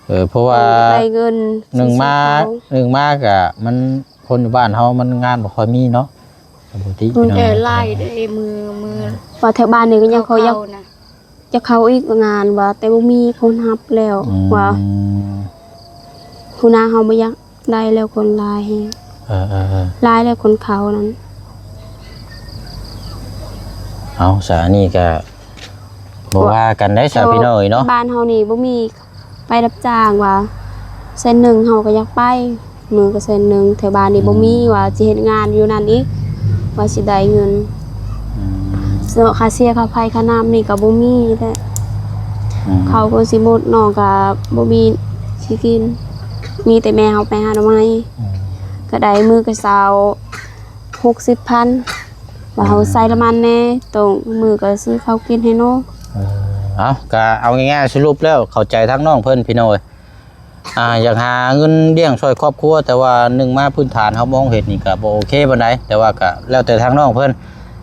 ເອີ ເພາະວ່າ ເອີ ໄດ້ເງິນ ໜຶ່ງມາ ໜຶ່ງມາກະມັນ ຄົນຢູ່ບ້ານເຮົາມັນງານບໍ່ຄ່ອຍມີເນາະ ກໍບໍ່ຕິ. ອືມ ແຕ່ຫຼາຍເດ້ ມື້ ມື້ ວ່າແຖວບ້ານນີ້ກໍຍັງເຂົາຢາກ ເຂົ້ານະ ຢາກເຂົ້າອີກງານວ່າ ແຕ່ບໍ່ມີຄົນຮັບແລ້ວ. ອືມ ວ່າຫົວໜ້າເຮົາບໍ່ຢາກ ໄດ້ແລ້ວຄົນຫຼາຍແຮງ. ເອີໆໆ ຫຼາຍແລ້ວຄົນເຂົ້ານັ້ນ. ເອົາ ສາ ອັນນີ້ກະບໍ່ວ່າກັນໄດ໋ ສາ ແຕ່ວ່າ ພີ່ນ້ອງເອີຍເນາະ ບ້ານເຮົານີ້ບໍ່ມີໄປຮັບຈ້າງວ່າແສນໜຶ່ງ ເຮົາກໍຢາກໄປ ມື້ກະແສນໜຶ່ງ ແຖວບ້ານນີ້ ອືມ ບໍ່ມີວ່າຊິເຮັດງານຢູ່ນັ້ນອີກ ວ່າຊິໄດ້ເງິນ. ອືມ ເນາະ ຄ່າເສຍຄ່າໄຟຄ່ານ້ຳນີ້ກໍບໍ່ມີແຫຼະ. ອືມ ເຂົ້າກໍຊິໝົດເນາະ ກໍບໍ່ມີຊິກິນ ມີແຕ່ແມ່ເຮົາໄປຫາໜໍ່ໄມ້. ອືມ ກໍໄດ້ມື້ກະຊາວ ຫົກສິບພັນ ວ່າເຮົາ ອືມ ໃຊ້ນ້ຳມັນແດ່ ຕ້ອງມື້ກໍຊື້ເຂົ້າກິນໃຫ້ນ້ອງ. ເອີ ເອົາ ກໍເອົາງ່າຍໆ ສະຫຼຸບແລ້ວເຂົ້າໃຈທາງນ້ອງເພິ່ນ ພີ່ນ້ອງເອີຍ. ອ່າ ຢາກຫາເງິນລ້ຽງຊ່ອຍຄອບຄົວ ແຕ່ວ່າໜຶ່ງມາພື້ນຖານເຮົາມອງເຫັນນີ້ກໍບໍ່ໂອເຄປານໃດ ແຕ່ວ່າກໍແລ້ວແຕ່ທາງນ້ອງເພິ່ນ.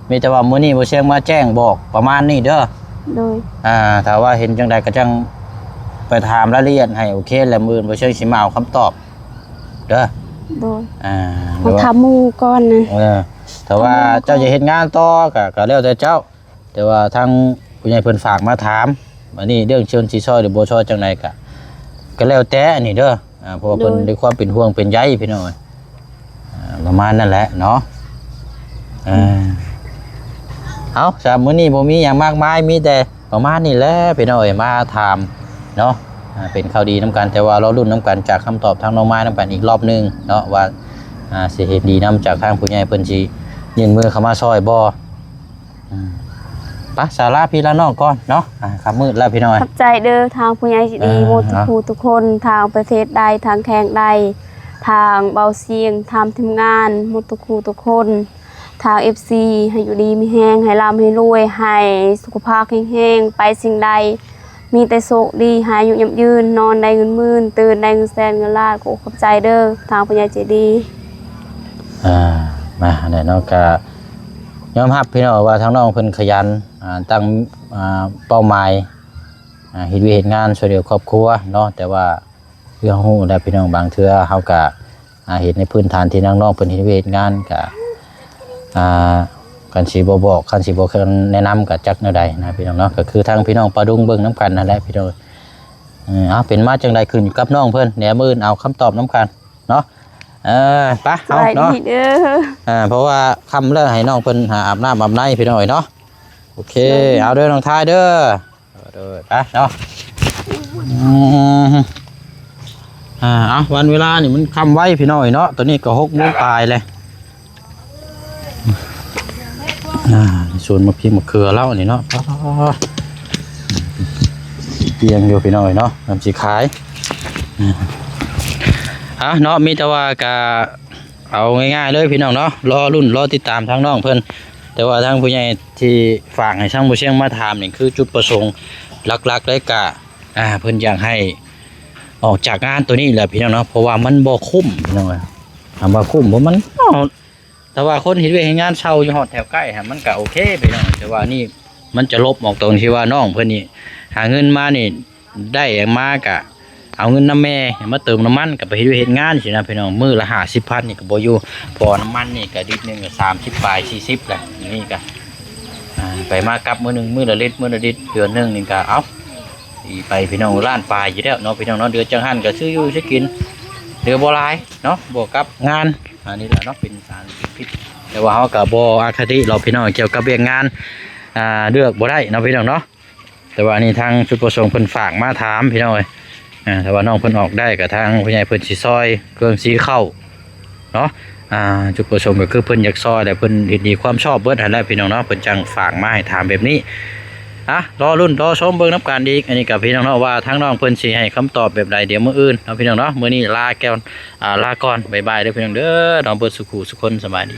ມີແຕ່ວ່າມື້ນີ້ບໍ່ຊຽງມາແຈ້ງບອກປະມານນີ້ເດີ. ໂດຍ ອ່າ ຖ້າວ່າເຫັນຈັ່ງໃດກໍຈັ່ງໄປຖາມລາຍລະອຽດໃຫ້ ໂອເຄ ແລ້ວມື້ອື່ນບໍ່ຊຽງຊິມາເອົາຄຳຕອບເດີ. ໂດຍ ອ່າ ເຮົາຖາມໝູ່ກ່ອນນະ. ເອີ ຖ້າວ່າເຈົ້າຢາກເຮັດງານຕໍ່ກໍ ກໍແລ້ວແຕ່ເຈົ້າ. ແຕ່ວ່າທາງຜູ້ໃຫຍ່ເພິ່ນຝາກມາຖາມ ອັນນີ້ເລື່ອງເຊີນຊິຊ່ອຍຫຼືບໍ່ຊ່ອຍຈັ່ງໃດກະ ກະແລ້ວແຕ່ອັນນີ້ເດີ. ອ່າ ເພາະວ່າເພິ່ນ ໂດຍ ດ້ວຍຄວາມເປັນຫ່ວງເປັນໃຍພີ່ນ້ອງເອີຍ. ອ່າ ປະມານນັ້ນແຫຼະເນາະ. ເອີ ເອົາ ສຳລັບມື້ນີ້ບໍ່ມີຫຍັງມາກມາຍ ມີແຕ່ປະມານນີ້ແຫຼະພີ່ນ້ອງເອີຍ ມາຖາມເນາະ ອ່າ ເປັນຂ່າວດີນຳກັນ ແຕ່ວ່າລໍລຸ້ນນຳກັນຈາກຄຳຕອບທາງນ້ອງມາຍນຳກັນອີກລອບໜຶ່ງເນາະ ວ່າ ອ່າ ຊິເຫັນດີນຳຈາກທາງຜູ້ໃຫຍ່ເພິ່ນຊິຍື່ນມືເຂົ້າມາຊ່ອຍບໍ່. ອືມ ໄປ ສາລາພີ່ລານ້ອງກ່ອນເນາະ ອ່າ ຄ່ຳມືດແລ້ວພີ່ນ້ອງເອີຍ. ຂອບໃຈເດີທາງຜູ້ໃຫຍ່ໃຈດີ ເອີ ໝົດທຸກ ເນາະ ຜູ້ທຸກຄົນ ທາງປະເທດໃດ ທາງແຂວງໃດ ທາງເບົາຊຽງ ທາງທີມງານ ໝົດທຸກຜູ້ທຸກຄົນ ທາງເອັຟຊີ ໃຫ້ຢູ່ດີມີແຮງ ໃຫ້ລ່ຳໃຫ້ລວຍ ໃຫ້ສຸຂະພາບແຂງແຮງ ໄປສິ່ງໃດມີແຕ່ໂຊກດີ ໃຫ້ອາຍຸຍືນ ນອນໄດ້ເງິນໝື່ນ ຕື່ນໄດ້ເງິນແສນເງິນລ້ານ. ຂໍຂອບໃຈເດີທາງຜູ້ໃຫຍ່ໃຈດີ. ອ່າ ມາແຫຼະເນາະ ກະຍອມຮັບພີ່ນ້ອງວ່າທາງນ້ອງເພິ່ນຂະຫຍັນ ອ່າ ຕັ້ງ ອ່າ ເປົ້າໝາຍ ອ່າ ເຮັດວຽກເຮັດງານຊ່ວຍເຫຼືອຄອບຄົວເນາະ ແຕ່ວ່າ ຄືເຮົາຮູ້ແຫຼະພີ່ນ້ອງ ບາງເທື່ອເຮົາກະ ອ່າ ເຮັດໃນພື້ນຖານທີ່ນ້ອງໆເພິ່ນເຮັດວຽກເຮັດງານກະ ອ່າ ຄັນຊິບໍ່ບອກ ຄັນຊິບໍ່ແນະນຳກະຈັກແນວໃດນະພີ່ນ້ອງເນາະ. ກະຄືທາງພີ່ນ້ອງປາດຸງເບິ່ງນຳກັນຫັ້ນແຫຼະພີ່ນ້ອງ. ເອີ ເອົາ ເປັນມາຈັ່ງໃດຂຶ້ນຢູ່ກັບນ້ອງເພິ່ນ ດຽວມື້ອື່ນເອົາຄຳຕອບນຳກັນເນາະ. ເອີ ໄປ ເອົາເນາະ ເອີ ເພາະວ່າຄ່ຳແລ້ວ ໃຫ້ນ້ອງເພິ່ນຫາອາບນ້ຳອາບໃນພີ່ນ້ອງເອີຍເນາະ. ໂອເຄ ເອົາເດີນ້ອງທາຍເດີ. ໂດຍ ໄປເນາະ ອືມ ອ່າ ເອົາ ວັນເວລານີ້ມັນຄ່ຳໄວພີ່ນ້ອງເອີຍເນາະ ຕອນນີ້ກໍຫົກໂມງປາຍແລ້ວ. ອ່າ ສວນໝາກພິກໝາກເຂືອລາວນີ້ເນາະ ປາ ປ່ຽງຢູ່ພີ່ນ້ອງເອີຍເນາະ ນຳຊິຂາຍ. ອ່າ ເອົາເນາະ ມີແຕ່ວ່າກະ ເອົາງ່າຍໆເລີຍພີ່ນ້ອງເນາະ ລໍລຸ້ນລໍຕິດຕາມທາງນ້ອງເພິ່ນ. ແຕ່ວ່າທາງຜູ້ໃຫຍ່ທີ່ຝາກໃຫ້ທາງບໍ່ຊຽງມາຖາມນີ້ ຄືຈຸດປະສົງຫຼັກໆເລີຍກະ ອ່າ ເພິ່ນຢາກໃຫ້ອອກຈາກງານໂຕນີ້ແຫຼະພີ່ນ້ອງເນາະ ເພາະວ່າມັນບໍ່ຄຸ້ມພີ່ນ້ອງເອີຍ. ຖາມວ່າຄຸ້ມບໍ່? ມັນ ເອົາ ແຕ່ວ່າຄົນເຮັດວຽກເຮັດງານເຊົ່າຢູ່ຮອດແຖວໃກ້ຫັ້ນ ມັນກະໂອເຄພີ່ນ້ອງ ແຕ່ວ່ານີ້ມັນຈະລົບອອກຕົງທີ່ວ່ານ້ອງເພິ່ນນີ້ຫາເງິນມານີ້ ໄດ້ຫຍັງມາກະເອົາເງິນນຳແມ່ມາເຕີມນ້ຳມັນ ກະໄປເຮັດວຽກເຮັດງານຊີ້ນະພີ່ນ້ອງ. ມື້ລະຫ້າສິບພັນນີ້ກະບໍ່ຢູ່ ເພາະວ່ານ້ຳມັນນີ້ກະລິດໜຶ່ງກະສາມສິບປາຍ ສີ່ສິບແຫຼະ. ນີ້ກະ ອ່າ ໄປມາກັບມື້ໜຶ່ງ ມື້ລະລິດ ມື້ລະລິດ ເດືອນໜຶ່ງນີ້ກະ ເອົາ ຕີໄປພີ່ນ້ອງ ລ້ານປາຍຢູ່ແລ້ວເນາະພີ່ນ້ອງເນາະ. ເຫຼືອຈັ່ງຫັ້ນກະຊື້ຢູ່ຊື້ກິນ ເຫຼືອບໍ່ຫຼາຍເນາະ ບວກກັບງານ ອັນນີ້ແຫຼະເນາະ ເປັນສານພິດ. ແຕ່ວ່າເຮົາກະບໍ່ອະຄະຕິດອກພີ່ນ້ອງ ກ່ຽວກັບວຽກງານ ອ່າ ເລືອກບໍ່ໄດ້ເນາະພີ່ນ້ອງເນາະ. ແຕ່ວ່າອັນນີ້ທາງຈຸດປະສົງເພິ່ນຝາກມາຖາມພີ່ນ້ອງເອີຍ. ອ່າ ຖ້າວ່ານ້ອງເພິ່ນອອກໄດ້ ກະທາງຜູ້ໃຫຍ່ເພິ່ນຊິຊ່ອຍເຄື່ອງສີເຂົ້າເນາະ. ອ່າ ຈຸດປະສົງກະຄືເພິ່ນຢາກຊ່ອຍ ແລະ ເພິ່ນເຫັນດີຄວາມຊອບເບິດຫັ້ນແຫຼະພີ່ນ້ອງເນາະ ເພິ່ນຈັ່ງຝາກມາໃຫ້ຖາມແບບນີ້. ອ່ະ ລໍລຸ້ນລໍຊົມເບິ່ງນຳກັນອີກ ອັນນີ້ກະພີ່ນ້ອງເນາະ ວ່າທາງນ້ອງເພິ່ນຊິໃຫ້ຄຳຕອບແບບໃດ ດຽວມື້ອື່ນເນາະພີ່ນ້ອງເນາະ. ມື້ນີ້ລາແກ່ວ ອ່າ ລາກ່ອນ ບາຍບາຍເດີພີ່ນ້ອງເດີ ເນາະ ເບິດສູ່ຜູ້ສູ່ຄົນ ສະບາຍດີ.